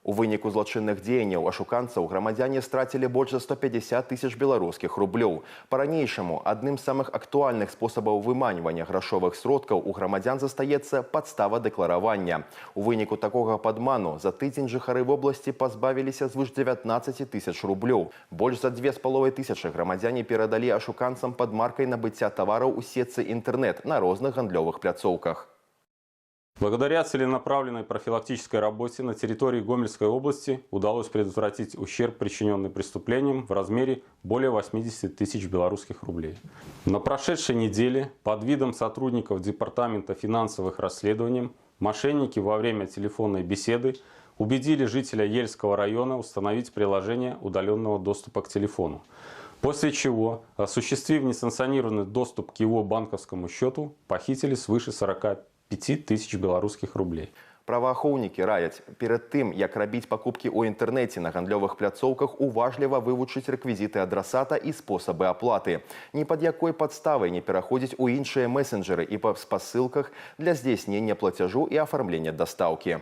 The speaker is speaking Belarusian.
У выніку злачынных дзеянняў ашуканцаў грамадзяне страцілі больш за 150 тысяч беларускіх рублёў. Па-ранейшаму адным з самых актуальных спосабаў выманьвання грашовых сродкаў у грамадзян застаецца падстава дэкларавання. У выніку такога падману за тыдзень жыхары вобласці пазбавіліся звыш 19 тысяч рублёў. Больш за 2500 грамадзяне перадалі ашуканцам пад маркай набыцця тавараў у сетцы інтэрнэт на розных гандлёвых пляцоўках. Благодаря целенаправленной профилактической работе на территории Гомельской области удалось предотвратить ущерб, причиненный преступлением, в размере более 80 тысяч белорусских рублей. На прошедшей неделе под видом сотрудников Департамента финансовых расследований мошенники во время телефонной беседы убедили жителя Ельского района установить приложение удаленного доступа к телефону. После чего, осуществив несанкционированный доступ к его банковскому счету, похитили свыше 45 тысяч белорусских рублей. Праваахоўнікі раяць перад тым, як рабіць пакупкі ў інтэрнэце на гандлёвых пляцоўках, уважліва вывучыць рэквізіты адрасата і спосабы аплаты. Ні пад якой падставай не пераходзіць у іншыя месенджеры і па спасылках для здзяйснення плацяжу і афармлення дастаўкі.